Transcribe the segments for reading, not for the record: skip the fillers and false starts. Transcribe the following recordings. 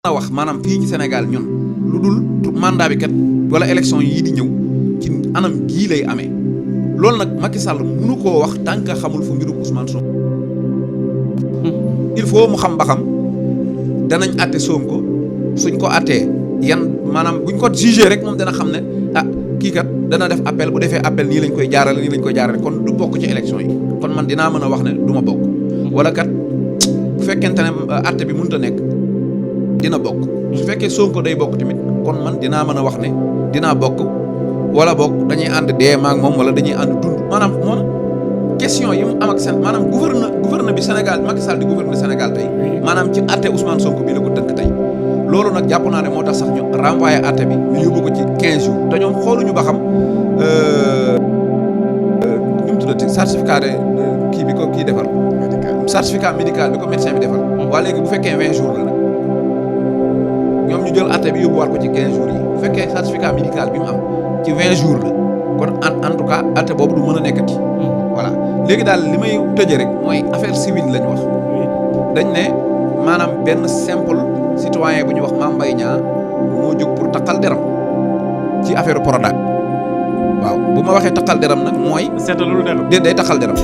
a wax maanaam fii ci Sénégal ñun lu dul mandat bi kat wala élection yii di ñëw ci anam gii lay amee loolu nag Macky Sall mënu koo wax tant que xamul fu mbirum Ousmane Sonko il faut mu xam ba xam danañ àtte Sonko suñ ko àttee yan maanaam buñ ko jugé rek moom dana xam ne ah kii kat dana def appel bu defee appel nii lañ koy jaarale kon du bokk ci élection yi kon man dinaa mën a wax ne du ma bokk wala kat bu fekkente ne àtte bi mënut a nekk dina bokk su fekkee Sonko day bokk tamit kon man dinaa mën a wax ne dinaa bokk wala bokk dañuy ànd dee maag moom wala dañuy ànd dund maanaam moom question yi mu am ak seen maanaam gouverneur bi Sénégal Macky Sall di gouverneur Sénégal tey maanaam ci àtte Ousmane Sonko bi la ko tënk tey loolu nag jàpp naa ne moo tax sax ñu renvoyé àtte bi ñu yóbbu ko ci 15 jours te ñoom xooluñu ba xam ñu mu tuddati certificat de kii bi ko kii defal certificat médical bi ko médecin bi defal waa léegi bu fekkee 20 jours la nag ñoom ñu jël àtte bi yóbbuwaat ko ci 15 jours yi bu fekkee certificat médical bi mu am ci 20 jours la kon en tout cas àtte boobu du mën a nekkati voilà léegi daal li may tëjee rek mooy affaire civile lañ wax dañ ne maanaam benn simple citoyen bu ñuy wax Mame Mbaye Niang moo jóg pour taqal deram ci affaire Prodac waaw bu ma waxee taqal deram nag mooy seetalul deram day taqal deram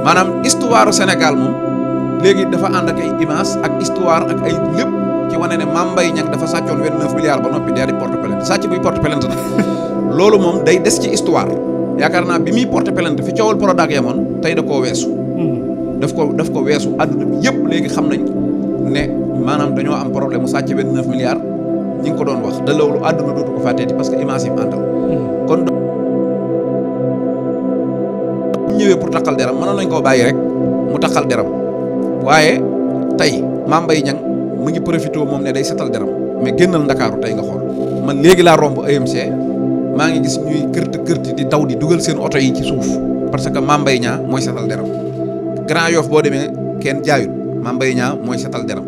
maanaam histoire Sénégal moom léegi dafa ànd ak ay images ak histoire ak ay lépp ci wane ne Mame Mbaye Niang dafa sàccoon 29 milliards ba noppi dee di porte plainte sàcc buy porte plainte nag loolu moom day des ci histoire yaakaar naa bi muy porte plainte fi coowal Prodac yamoon tey da koo weesu daf ko weesu àdduna bi yëpp léegi xam nañ ne maanaam dañoo am problème mu sàcc 29 milliards ñi ngi ko doon wax te loolu àdduna dootu ko fàtteeti parce que image yi mu àndal kon bu ñëwee pour taqal deram mënoon nañ koo bàyyi rek mu taqal deram waaye tey Mame Mbaye Niang mu ngi profité moom ne day setal deram mais génnal Ndakaaru tey nga xool man léegi laa romb AMC maa ngi gis ñuy kërti di daw di dugal seen oto yi ci suuf parce que Mame Mbaye Niang mooy setal deram Grand Yoff boo demee kenn jaayut Mame Mbaye Niang mooy setal deram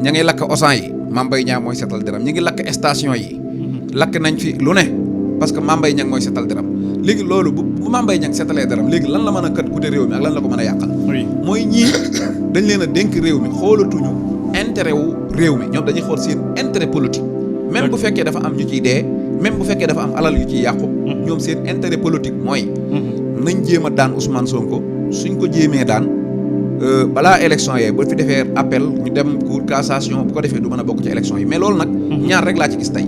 ña ngi lakk Auchan yi Mame Mbaye Niang mooy setal deram ñi ngi lakk station yi lakk nañ fi lu ne parce que Mame Mbaye Niang mooy setal deram léegi loolu bu Mame Mbaye Niang setalee deram léegi lan la mën a kët kute réew mi ak lan la ko mën a yàqal mooy ñii dañ leen a dénk réew mi xoolatuñu intérêt wu réew mi ñoom dañuy xool seen intérêt politique même bu fekkee dafa am ñu ciy dee même bu fekkee dafa am alal yu ciy yàqu ñoom seen intérêt politique mooy nañ jéem a daan Ousmane Sonko suñ ko jéemee daan balaa élection yee ba fi defee appel ñu dem cour cassation bu ko defee du mën a bokk ci élection yi mais loolu nag ñaar rek laa ci gis tey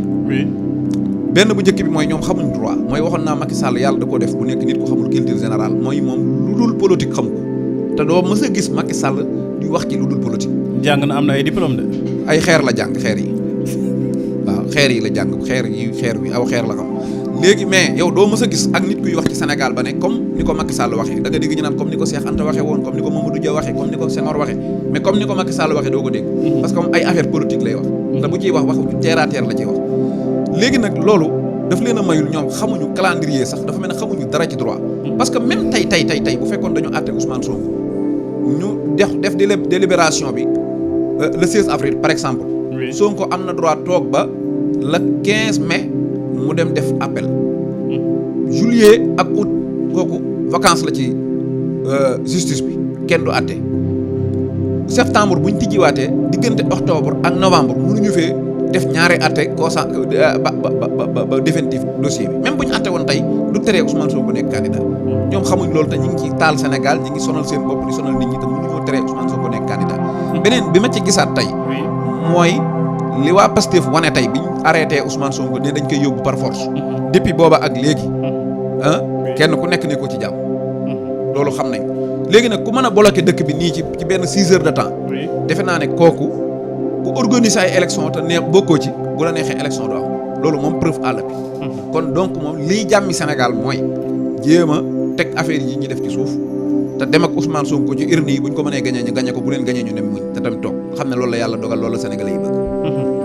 benn bu njëkk bi mooy ñoom xamuñ droit mooy waxoon naa Macky Sall yàlla da koo def bu nekk nit ko xamul culture générale mooy moom lu dul politique xam ko te doo mës a gis Macky Sall di wax ci lu dul politique jàng na am na ay diplôme de ay xeer la jàng xeer yi waaw xeer yi la jàng xeer wi aw xeer la xam léegi mais yow doo mës a gis ak nit kuy wax ci Sénégal ba ne comme ni ko Macky Sall waxee da nga dégg ñu naan comme ni ko Cheikh Anta waxee woon comme ni ko Mamadou Dia waxee comme ni ko Senghor waxee mais comme ni ko Macky Sall waxee doo ko dégg parce que moom ay affaire politique lay wax te bu ciy wax terre à terre la ciy wax léegi nag loolu daf leen a mayul ñoom xamuñu calendrier sax dafa mel ne xamuñu dara ci droit parce que même tey bu fekkoon dañu àtte Ousmane Sonko ñu def délibération bi le 16 avril par exemple Sonko am na droit toog ba le 15 mai mu dem def appel juillet ak août kooku vacances la ci justice bi kenn du àtte septembre buñ tijjiwaatee diggante octobre ak novembre mënuñu fee def ñaari àtte ba définitif dossier bi même bu ñu àtte woon tey du teree Ousmane Sonko nekk candidat ñoom xamuñ loolu te ñu ngi ci taal Sénégal ñi ngi sonal seen bopp di sonal nit ñi te mënuñoo teree Ousmane Sonko nekk candidat beneen bi ma ci gisaat tey mooy li waa Pastef wane tey biñ arrêté Ousmane Sonko ne dañ koy yóbbu par force depuis booba ak léegi kenn ku nekk ne ko ci jàmm loolu xam nañ léegi nag ku mën a bloqué dëkk bi nii ci benn 6 heures de temps defe naa ne kooku ku organiser ay élection te neex bokkoo ci bu la neexee élection du am loolu moom preuve à l'appui kon donc moom liy jàmmi Sénégal mooy jéem a teg affaire yi ñu def ci suuf te dem ak Ousmane Sonko ci urne yi bu ñu ko mënee gañee ñu gañe ko bu leen gañee ñu ne muñ te tamit toog xam ne loolu la yàlla dogal loolu la Sénégalais yi bëgg